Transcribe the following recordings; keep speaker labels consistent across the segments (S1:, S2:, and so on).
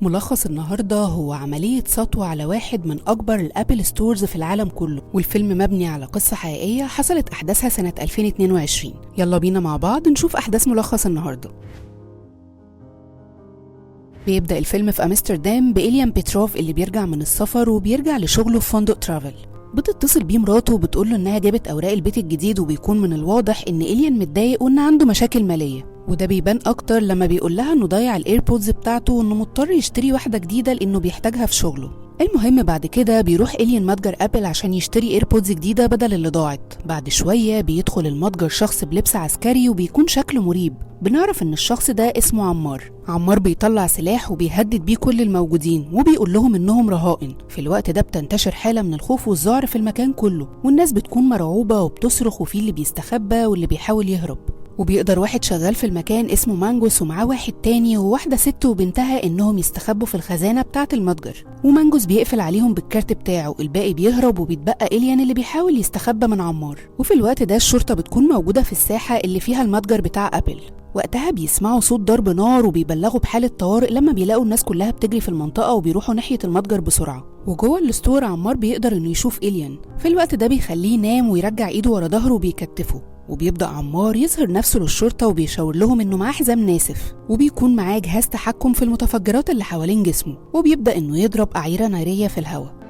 S1: ملخص النهاردة هو عملية سطو على واحد من أكبر ال Apple stores في العالم كله، والفيلم مبني على قصة حقيقية حصلت أحداثها سنة 2022. يلا بينا مع بعض نشوف أحداث ملخص النهاردة. بيبدأ الفيلم في أمستردام بإليان بيتروف اللي بيرجع من السفر وبيرجع لشغلة في فندق ترافل. بتتصل بيه مراته وبتقول له إنها جابت أوراق البيت الجديد، وبيكون من الواضح إن إليان متضايق وإن عنده مشاكل مالية، وده بيبان أكتر لما بيقول لها إنه ضيع ال AirPods بتاعته وإنه مضطر يشتري واحدة جديدة لإنه بيحتاجها في شغله. المهم بعد كده بيروح إليان متجر أبل عشان يشتري AirPods جديدة بدل اللي ضاعت. بعد شوية بيدخل المتجر شخص بلبس عسكري وبيكون شكله مريب. بنعرف إن الشخص ده اسمه عمار. عمار بيطلع سلاح وبيهدد بيه كل الموجودين وبيقول لهم إنهم رهائن. في الوقت ده بتنتشر حالة من الخوف والذعر في المكان كله، والناس بتكون مرعوبة وبتصرخ، وفي اللي بيستخبى واللي بيحاول يهرب. وبيقدر واحد شغال في المكان اسمه مانجوس ومعاه واحد تاني وواحدة ست وبنتها إنهم يستخبوا في الخزانة بتاعة المتجر، ومانجوس بيقفل عليهم بالكارت بتاعه. الباقي بيهرب وبيتبقى إليان اللي بيحاول يستخبى من عمار. وفي الوقت ده الشرطة بتكون موجودة في الساحة اللي فيها المتجر بتاع أبل. وقتها بيسمعوا صوت ضرب نار وبيبلغوا بحالة طوارئ لما بيلاقوا الناس كلها بتجري في المنطقة وبيروحوا ناحية المتجر بسرعة. وجوه ال store عمار بيقدر إنه يشوف إليان. في الوقت ده بيخليه ينام ويرجع إيده ورا ظهره وبيكتفه، وبيبدأ عمار يظهر نفسه للشرطة وبيشاور لهم إنه معاه حزام ناسف، وبيكون معاه جهاز تحكم في المتفجرات اللي حوالين جسمه، وبيبدأ إنه يضرب أعيرة نارية في الهواء.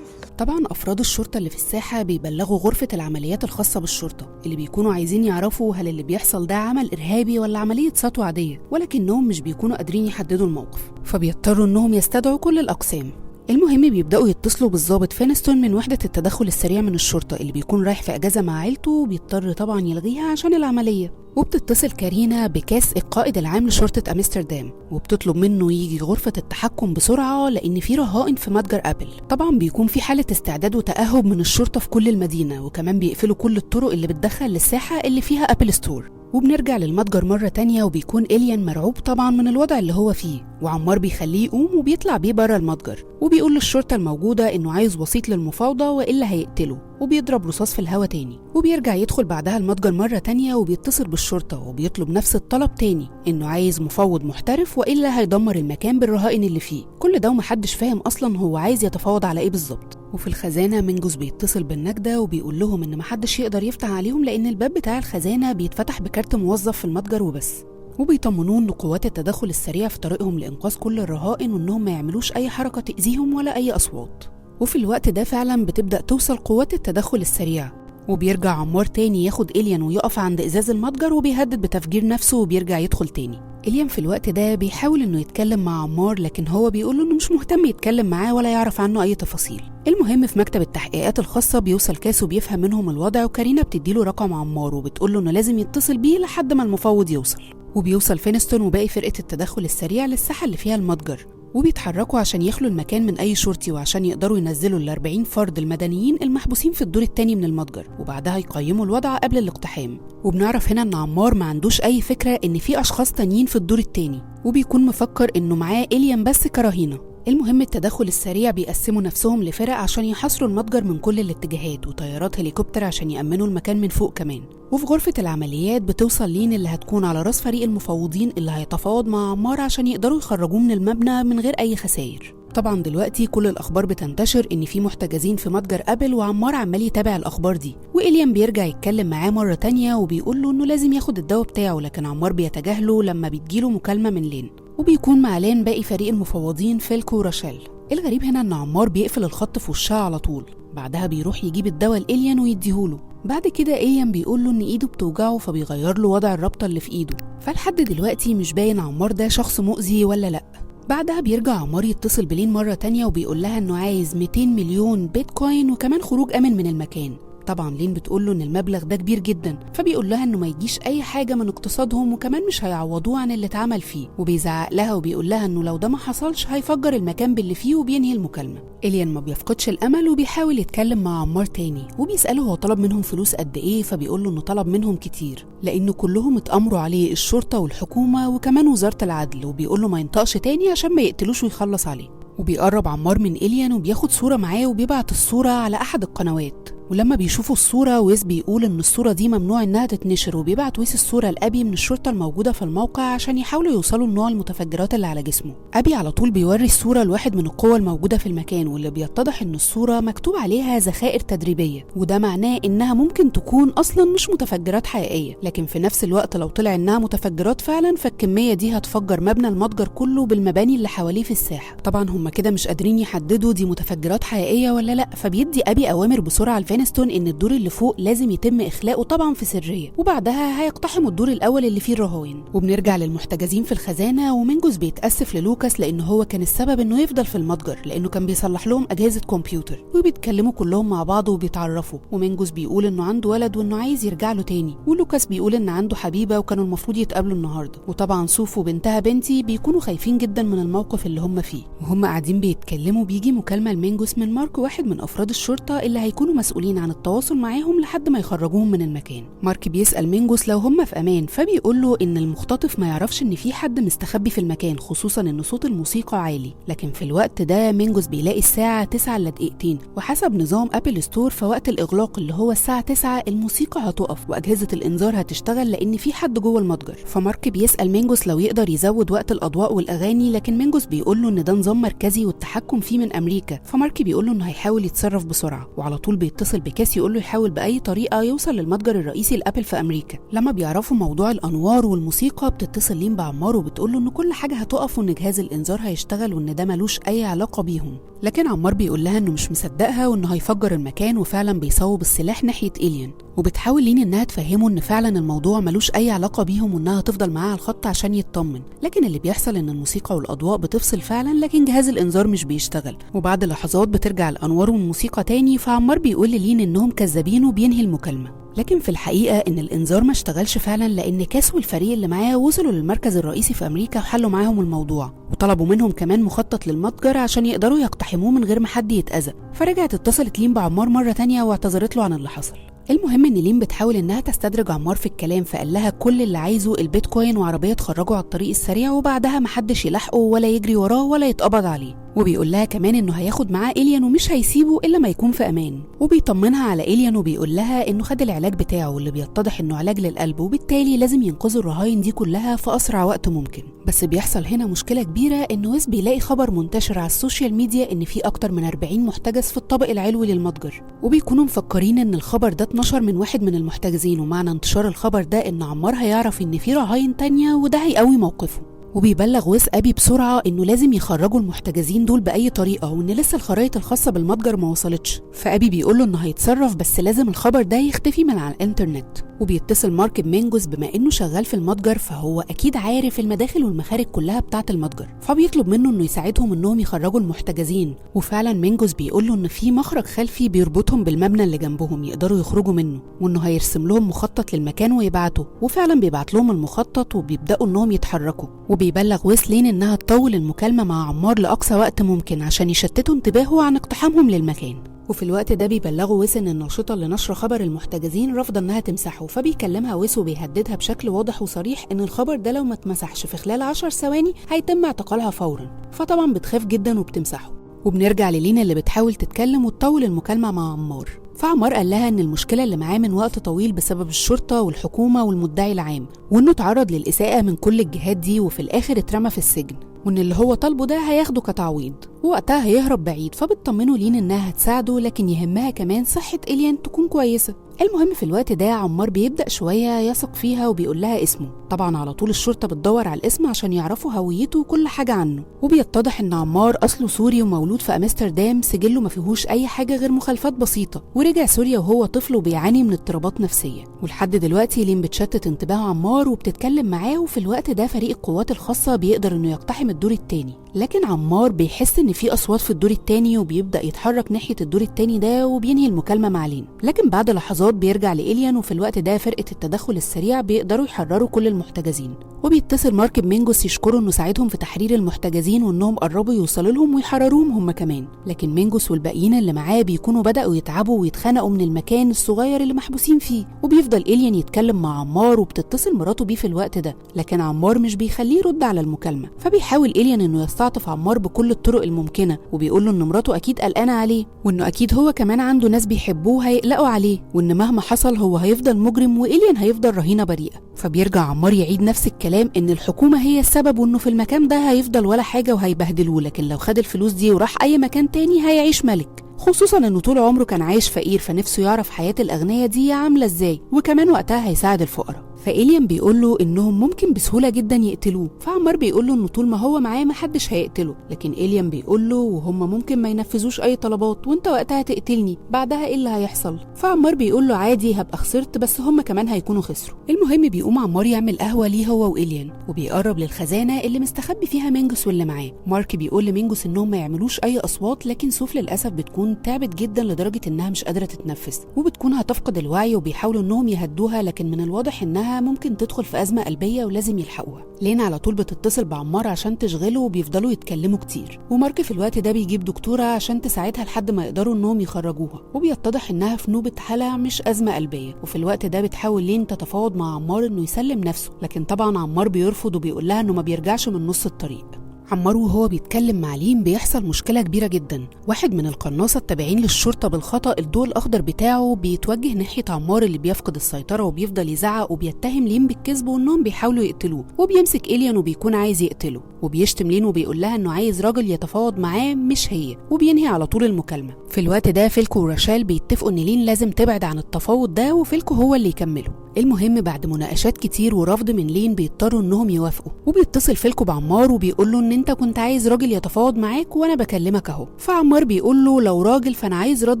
S1: طبعا أفراد الشرطة اللي في الساحة بيبلغوا غرفة العمليات الخاصة بالشرطة اللي بيكونوا عايزين يعرفوا هل اللي بيحصل ده عمل إرهابي ولا عملية سطو عادية، ولكنهم مش بيكونوا قادرين يحددوا الموقف، فبيضطروا إنهم يستدعوا كل الأقسام. المهم بيبدأوا يتصلوا بالضابط فينستون من وحدة التدخل السريع من الشرطة اللي بيكون رايح في أجازة مع عيلته وبيضطر طبعا يلغيها عشان العملية. وبتتصل كارينا بكاس القائد العام لشرطة أمستردام وبتطلب منه يجي غرفة التحكم بسرعة لأن في رهائن في متجر أبل. طبعا بيكون في حالة استعداد وتأهب من الشرطة في كل المدينة، وكمان بيقفلوا كل الطرق اللي بتدخل للساحة اللي فيها Apple Store. وبنرجع للمتجر مرة تانية وبيكون إليان مرعوب طبعا من الوضع اللي هو فيه، وعمار بيخليه يقوم وبيطلع بيه بره المتجر وبيقول للشرطة الموجودة إنه عايز وسيط للمفاوضة وإلا هيقتله، وبيضرب رصاص في الهوا تاني. وبيرجع يدخل بعدها المتجر مرة تانية وبيتصل بالشرطة وبيطلب نفس الطلب تاني، إنه عايز مفوض محترف وإلا هيدمر المكان بالرهائن اللي فيه. كل ده ومحدش فاهم أصلا هو عايز يتفاوض على إيه بالظبط. وفي الخزانة منجوز بيتصل بالنجدة وبيقول لهم إن محدش يقدر يفتح عليهم لأن الباب بتاع الخزانة بيتفتح بكارت موظف في المتجر وبس، وبيطمنوه إن قوات التدخل السريع في طريقهم لإنقاذ كل الرهائن وإنهم ما يعملوش أي حركة تأذيهم ولا أي أصوات. وفي الوقت ده فعلا بتبدأ توصل قوات التدخل السريع، وبيرجع عمار تاني ياخد إليان ويقف عند إزاز المتجر وبيهدد بتفجير نفسه وبيرجع يدخل تاني. إليان في الوقت ده بيحاول إنه يتكلم مع عمار، لكن هو بيقول له إنه مش مهتم يتكلم معاه ولا يعرف عنه أي تفاصيل. المهم في مكتب التحقيقات الخاصة بيوصل كاس وبيفهم منهم الوضع، وكارينا بتديله رقم عمار وبتقول له إنه لازم يتصل بيه لحد ما المفوض يوصل. وبيوصل فينستون وباقي فرقة التدخل السريع للساحة اللي فيها المتجر، وبيتحركوا عشان يخلوا المكان من أي شرطي وعشان يقدروا ينزلوا ال40 فرد المدنيين المحبوسين في الدور التاني من المتجر، وبعدها يقيموا الوضع قبل الاقتحام. وبنعرف هنا إن عمار ما عندوش أي فكرة إن في أشخاص تانيين في الدور التاني، وبيكون مفكر إنه معاه إليان بس كرهينة. المهم التدخل السريع بيقسموا نفسهم لفرق عشان يحاصروا المتجر من كل الاتجاهات، وطيارات هليكوبتر عشان يأمنوا المكان من فوق كمان. وفي غرفة العمليات بتوصل لين اللي هتكون على راس فريق المفوضين اللي هيتفاوض مع عمار عشان يقدروا يخرجوه من المبنى من غير أي خسائر. طبعا دلوقتي كل الأخبار بتنتشر إن في محتجزين في متجر أبل، وعمار عمال يتابع الأخبار دي. وإليان بيرجع يتكلم معاه مرة تانية وبيقول له إنه لازم ياخد الدواء بتاعه، لكن عمار بيتجاهله لما بتجيله مكالمة من لين، وبيكون مع لين باقي فريق المفوضين فيلكو وراشيل. الغريب هنا إن عمار بيقفل الخط في وشها على طول. بعدها بيروح يجيب الدواء لإليان ويديهوله. بعد كده إليان بيقول له إن إيده بتوجعه، فبيغير له وضع الرابطة اللي في إيده. فلحد دلوقتي مش باين عمار ده شخص مؤذي ولا لأ. بعدها بيرجع عمار يتصل بلين مرة تانية وبيقول لها إنه عايز 200 مليون بيتكوين وكمان خروج آمن من المكان. طبعا لين بتقول له إن المبلغ ده كبير جدا، فبيقول لها إنه ما يجيش أي حاجة من اقتصادهم وكمان مش هيعوضوه عن اللي اتعمل فيه، وبيزعق لها وبيقول لها إنه لو ده ما حصلش هيفجر المكان باللي فيه وبينهي المكالمة. إليان ما بيفقدش الأمل وبيحاول يتكلم مع عمار تاني وبيسأله هو طلب منهم فلوس قد إيه، فبيقول له إنه طلب منهم كتير لأنه كلهم اتأمروا عليه، الشرطة والحكومة وكمان وزارة العدل، وبيقول له ما ينطقش تاني عشان ما يقتلوش ويخلص عليه. وبيقرب عمار من إليان وبياخد صورة معاه وبيبعت الصورة على أحد القنوات. ولما بيشوفوا الصورة ويس بيقول ان الصورة دي ممنوع انها تتنشر، وبيبعت ويس الصورة لأبي من الشرطة الموجودة في الموقع عشان يحاولوا يوصلوا لنوع المتفجرات اللي على جسمه. أبي على طول بيوري الصورة لواحد من القوى الموجودة في المكان، واللي بيتضح ان الصورة مكتوب عليها ذخائر تدريبية، وده معناه انها ممكن تكون اصلا مش متفجرات حقيقية، لكن في نفس الوقت لو طلع انها متفجرات فعلا فالكمية دي هتفجر مبنى المتجر كله بالمباني اللي حواليه في الساحة. طبعا هم كده مش قادرين يحددوا دي متفجرات حقيقية ولا لا، فبيدي أبي أوامر بسرعة لفينستون ان الدور اللي فوق لازم يتم إخلاؤه طبعا في سرية، وبعدها هيقتحموا الدور الأول اللي فيه الرهاين. وبنرجع للمحتجزين في الخزانة، ومينجوس بيتأسف للوكاس لأن هو كان السبب انه يفضل في المتجر لأنه كان بيصلح لهم أجهزة كمبيوتر، وبيتكلموا كلهم مع بعض وبيتعرفوا. ومينجوس بيقول انه عنده ولد وانه عايز يرجع له تاني، ولوكاس بيقول ان عنده حبيبة وكانوا المفروض يتقابلوا النهارده. وطبعا سوف وبنتها بنتي بيكونوا خايفين جدا من الموقف اللي هم فيه. وهم قاعدين بيتكلموا بيجي مكالمة لمينجوس من مارك، واحد من أفراد الشرطة اللي هيكونوا مسؤولين عن التواصل معاهم لحد ما يخرجوهم من المكان. مارك بيسأل مينجوس لو هم في أمان، فبيقول له إن المختطف ما يعرفش إن في حد مستخبي في المكان، خصوصا إن صوت الموسيقى عالي. لكن في الوقت ده مينجوس بيلاقي الساعة 8:58، وحسب نظام Apple Store فوقت الإغلاق اللي هو الساعة 9 الموسيقى هتقف وأجهزة الإنذار هتشتغل لأن في حد جوه المتجر. فمارك بيسأل مينجوس لو يقدر يزود وقت الأضواء والأغاني، لكن مينجوس بيقول له إن ده نظام مركزي والتحكم فيه من أمريكا. فمارك بيقول له إنه هيحاول يتصرف بسرعة، وعلى طول بيتصل بكاس يقول له يحاول بأي طريقة يوصل للمتجر الرئيسي ل Apple في أمريكا. لما بيعرفوا موضوع الأنوار والموسيقى بتتصل لين بعمار وبتقول له إن كل حاجة هتقف وإن جهاز الإنذار هيشتغل وإن ده ملوش أي علاقة بيهم. لكن عمار بيقول لها إنه مش مصدقها وإنه هيفجر المكان، وفعلا بيصوب السلاح ناحية إليان. وبتحاول لين إنها تفهمه إن فعلا الموضوع ملوش أي علاقة بيهم وإنها هتفضل معاه على الخط عشان يطمن. لكن اللي بيحصل إن الموسيقى والأضواء بتفصل فعلا، لكن جهاز الإنذار مش بيشتغل. وبعد لحظات بترجع الأنوار والموسيقى تاني، فعمار بيقول للين إنهم كذابين وبينهي المكالمة. لكن في الحقيقة إن الإنذار ما اشتغلش فعلا، لأن كاس والفريق اللي معاه وصلوا للمركز الرئيسي في أمريكا وحلوا معاهم الموضوع، وطلبوا منهم كمان مخطط للمتجر عشان يقدروا يقتحموه من غير ما حد يتأذى. فرجعت اتصلت لين بعمار مرة تانية واعتذرت له عن اللي حصل. المهم ان لين بتحاول انها تستدرج عمار في الكلام، فقال لها كل اللي عايزه البيتكوين وعربية تخرجه على الطريق السريع، وبعدها محدش يلاحقه ولا يجري وراه ولا يتقبض عليه. وبيقول لها كمان انه هياخد معاه إليان ومش هيسيبه الا ما يكون في امان. وبيطمنها على إليان وبيقول لها انه خد العلاج بتاعه واللي بيتضح انه علاج للقلب، وبالتالي لازم ينقذوا الرهاين دي كلها في اسرع وقت ممكن. بس بيحصل هنا مشكلة كبيرة، ان ويس بيلاقي خبر منتشر على ال social media ان في اكتر من 40 محتجز في الطابق العلوي للمتجر، وبيكونوا مفكرين ان الخبر ده اتنشر من واحد من المحتجزين، ومعنى انتشار الخبر ده ان عمار هيعرف ان في رهاين تانية وده هيقوي موقفه. وبيبلغ ويس أبي بسرعة إنه لازم يخرجوا المحتجزين دول بأي طريقة، وإن لسه الخرائط الخاصة بالمتجر ما وصلتش. فأبي بيقوله إنه هيتصرف بس لازم الخبر ده يختفي من على الإنترنت. وبيتصل مارك بمينجوس بما إنه شغال في المتجر فهو أكيد عارف المداخل والمخارج كلها بتاعة المتجر، فبيطلب منه إنه يساعدهم إنهم يخرجوا المحتجزين. وفعلا مينجوس بيقوله إن في مخرج خلفي بيربطهم بالمبنى اللي جنبهم يقدروا يخرجوا منه، وإنه هيرسم لهم مخطط للمكان ويبعته. وفعلا بيبعت لهم المخطط وبيبدأوا إنهم يتحركوا. وبيبلغ ويس لين إنها تطول المكالمة مع عمار لأقصى وقت ممكن عشان يشتتوا انتباهه عن اقتحامهم للمكان. وفي الوقت ده بيبلغوا ويس ان الناشطه اللي نشر خبر المحتجزين رافضه انها تمسحه، فبيكلمها ويس وبيهددها بشكل واضح وصريح ان الخبر ده لو ما اتمسحش في خلال 10 ثواني هيتم اعتقالها فورا. فطبعا بتخاف جدا وبتمسحه. وبنرجع للينا اللي بتحاول تتكلم وتطول المكالمة مع عمار. فعمار قال لها ان المشكلة اللي معاه من وقت طويل بسبب الشرطة والحكومة والمدعي العام، وانه تعرض للاساءه من كل الجهات دي وفي الاخر اترمى في السجن، وان اللي هو طالبه ده هياخده كتعويض ووقتها هيهرب بعيد. فبتطمنه لين انها هتساعده، لكن يهمها كمان صحة إليان تكون كويسة. المهم في الوقت ده عمار بيبدأ شوية يثق فيها وبيقول لها اسمه. طبعا على طول الشرطة بتدور على الاسم عشان يعرفوا هويته وكل حاجة عنه. وبيتضح ان عمار اصله سوري ومولود في امستردام، سجله ما فيهوش اي حاجة غير مخالفات بسيطة، ورجع سوريا وهو طفل وبيعاني من اضطرابات نفسية. ولحد دلوقتي لين بتشتت انتباه عمار وبتتكلم معاه. وفي الوقت ده فريق القوات الخاصة بيقدر انه يقتحم الدور التاني، لكن عمار بيحس ان في اصوات في الدور التاني وبيبدا يتحرك ناحية الدور التاني ده وبينهي المكالمة مع لين. لكن بعد لحظات لحظات بيرجع لإليان، وفي الوقت ده فرقة التدخل السريع بيقدروا يحرروا كل المحتجزين. وبيتصل مارك بمينجوس يشكره انه ساعدهم في تحرير المحتجزين وانهم قربوا يوصلوا لهم ويحرروهم هم كمان، لكن مينجوس والباقيين اللي معاه بيكونوا بدأوا يتعبوا ويتخانقوا من المكان الصغير اللي محبوسين فيه. وبيفضل إليان يتكلم مع عمار وبتتصل مراته بيه في الوقت ده، لكن عمار مش بيخليه يرد على المكالمة. فبيحاول إليان انه يستعطف عمار بكل الطرق الممكنة، وبيقول له ان مراته اكيد قلقانة عليه، وانه اكيد هو كمان عنده ناس بيحبوه هيقلقوا عليه، وان مهما حصل هو هيفضل مجرم وإليان هيفضل رهينة بريئة. فبيرجع عمار يعيد نفس الكلام ان الحكومة هي السبب وانه في المكان ده هيفضل ولا حاجة وهيبهدلوه، لكن لو خد الفلوس دي وراح اي مكان تاني هيعيش ملك، خصوصا انه طول عمره كان عايش فقير فنفسه يعرف حياة الاغنياء دي عاملة ازاي، وكمان وقتها هيساعد الفقراء. فإليان بيقول له انهم ممكن بسهولة جدا يقتلوه، فعمار بيقول له انه طول ما هو معاه محدش هيقتله، لكن إليان بيقول له وهم ممكن ما ينفذوش اي طلبات وانت وقتها تقتلني، بعدها ايه اللي هيحصل؟ فعمار بيقول له عادي هبقى خسرت بس هم كمان هيكونوا خسروا. المهم بيقوم عمار يعمل قهوة ليه هو وإليان، وبيقرب للخزانة اللي مستخبي فيها مينجوس واللي معاه. مارك بيقول لمينجوس انهم ما يعملوش اي اصوات، لكن سوف للاسف بتكون تعبت جدا لدرجة انها مش قادرة تتنفس وبتكون هتفقد الوعي، وبيحاولوا انهم يهدوها لكن من الواضح انها ممكن تدخل في أزمة قلبية ولازم يلحقوها. لين على طول بتتصل بعمار عشان تشغله وبيفضلوا يتكلموا كتير، ومارك في الوقت ده بيجيب دكتورة عشان تساعدها لحد ما يقدروا انهم يخرجوها، وبيتضح انها في نوبة هلع مش أزمة قلبية. وفي الوقت ده بتحاول لين تتفاوض مع عمار انه يسلم نفسه، لكن طبعا عمار بيرفض وبيقول لها انه ما بيرجعش من نص الطريق. عمار وهو بيتكلم مع لين بيحصل مشكلة كبيرة جدا. واحد من القناصة التابعين للشرطة بالخطأ الضوء الأخضر بتاعه بيتوجه ناحية عمار اللي بيفقد السيطرة وبيفضل يزعق وبيتهم لين بالكذب وانهم بيحاولوا يقتلوه، وبيمسك إليان وبيكون عايز يقتله، وبيشتم لين وبيقول لها انه عايز راجل يتفاوض معاه مش هي، وبينهي على طول المكالمة. في الوقت ده فيلكو وراشال بيتفقوا ان لين لازم تبعد عن التفاوض ده وفيلكو هو اللي يكمله. المهم بعد مناقشات كتير ورفض من لين بيضطروا انهم يوافقوا، وبيتصل فيلكو بعمار وبيقول له ان انت كنت عايز راجل يتفاوض معاك وانا بكلمك اهو. فعمار بيقول له لو راجل فانا عايز رد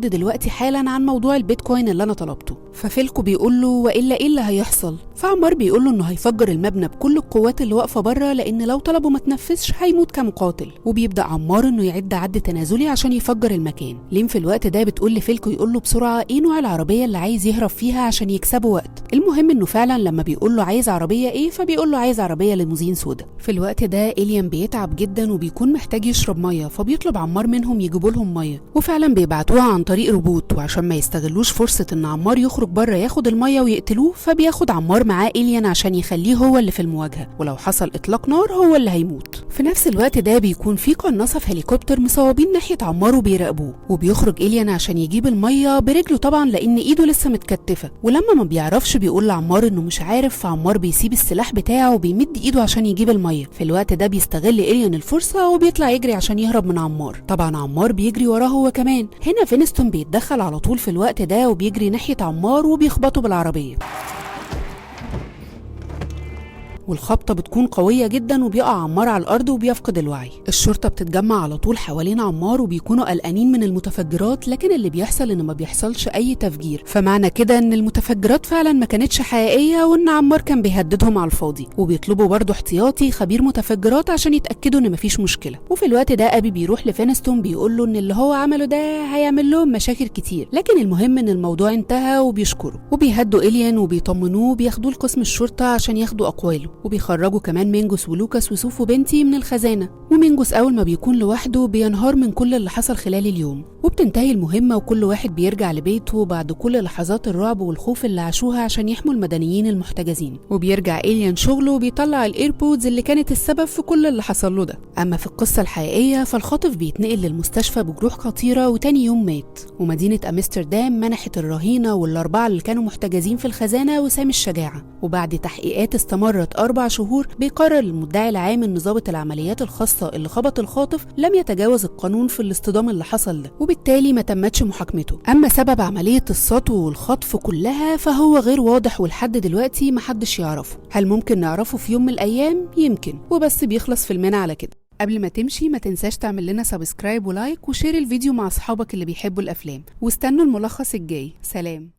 S1: دلوقتي حالا عن موضوع البيتكوين اللي انا طلبته. ففيلكو بيقول له والا ايه اللي هيحصل؟ فعمار بيقول له انه هيفجر المبنى بكل القوات اللي واقفة بره، لان لو طلبه ما تنفذش هيموت كمقاتل. وبيبدا عمار انه يعد عد تنازلي عشان يفجر المكان. لين في الوقت ده بتقول لفيلكو يقول له بسرعة ايه نوع العربية اللي عايز يهرب فيها عشان يكسبوا وقت. المهم انه فعلا لما بيقول له عايز عربية ايه فبيقول له عايز عربية ليموزين سودا. في الوقت ده إليان بيتعب جدا وبيكون محتاج يشرب مية، فبيطلب عمار منهم يجيبوا لهم مية، وفعلا بيبعتوها عن طريق روبوت. وعشان ما يستغلوش فرصة ان عمار يخرج بره ياخد المية ويقتلوه، فبياخد عمار معاه إليان عشان يخليه هو اللي في المواجهة، ولو حصل اطلاق نار هو اللي هيموت. في نفس الوقت ده بيكون في قناصه في هليكوبتر مصوبين ناحية عمار وبيراقبوه، وبيخرج إليان عشان يجيب المية برجله طبعا لان ايده لسه متكتفه، ولما ما بيعرفش بيقول لعمار انه مش عارف، فعمار بيسيب السلاح بتاعه وبيمد ايده عشان يجيب المية. في الوقت ده بيستغل إليان الفرصة وبيطلع يجري عشان يهرب من عمار. طبعا عمار بيجري وراه هو كمان. هنا فينستون بيتدخل على طول في الوقت ده وبيجري ناحية عمار وبيخبطه بالعربية، والخبطة بتكون قوية جدا وبيقع عمار على الأرض وبيفقد الوعي. الشرطة بتتجمع على طول حوالين عمار وبيكونوا قلقانين من المتفجرات، لكن اللي بيحصل إن ما بيحصلش أي تفجير، فمعنى كده إن المتفجرات فعلا ما كانتش حقيقية وإن عمار كان بيهددهم على الفاضي. وبيطلبوا برضه احتياطي خبير متفجرات عشان يتأكدوا إن مفيش مشكلة. وفي الوقت ده أبي بيروح لفينستون بيقول له إن اللي هو عمله ده هيعمل لهم مشاكل كتير، لكن المهم إن الموضوع انتهى وبيشكره. وبيهدوا إليان وبيطمنوه وبياخدوه لقسم الشرطة عشان ياخدوا أقواله، وبيخرجوا كمان مينجوس ولوكاس وسوف وبنتي من الخزانة. ومينجوس أول ما بيكون لوحده بينهار من كل اللي حصل خلال اليوم. وبتنتهي المهمة وكل واحد بيرجع لبيته بعد كل لحظات الرعب والخوف اللي عاشوها عشان يحموا المدنيين المحتجزين. وبيرجع إليان شغله وبيطلع ال AirPods اللي كانت السبب في كل اللي حصل له ده. أما في القصة الحقيقية فالخاطف بيتنقل للمستشفى بجروح خطيرة وتاني يوم مات. ومدينة أمستردام منحت الرهينة والأربعة اللي كانوا محتجزين في الخزانة وسام الشجاعة. وبعد تحقيقات استمرت 4 شهور بيقرر المدعي العام ان ضابط العمليات الخاصة اللي خبط الخاطف لم يتجاوز القانون في الاصطدام اللي حصل ده، وبالتالي ما تمتش محاكمته. اما سبب عملية السطو والخطف كلها فهو غير واضح ولحد دلوقتي محدش يعرفه. هل ممكن نعرفه في يوم من الايام؟ يمكن. وبس بيخلص فيلمنا على كده. قبل ما تمشي ما تنساش تعمل لنا subscribe و like و share الفيديو مع اصحابك اللي بيحبوا الافلام، واستنوا الملخص الجاي. سلام.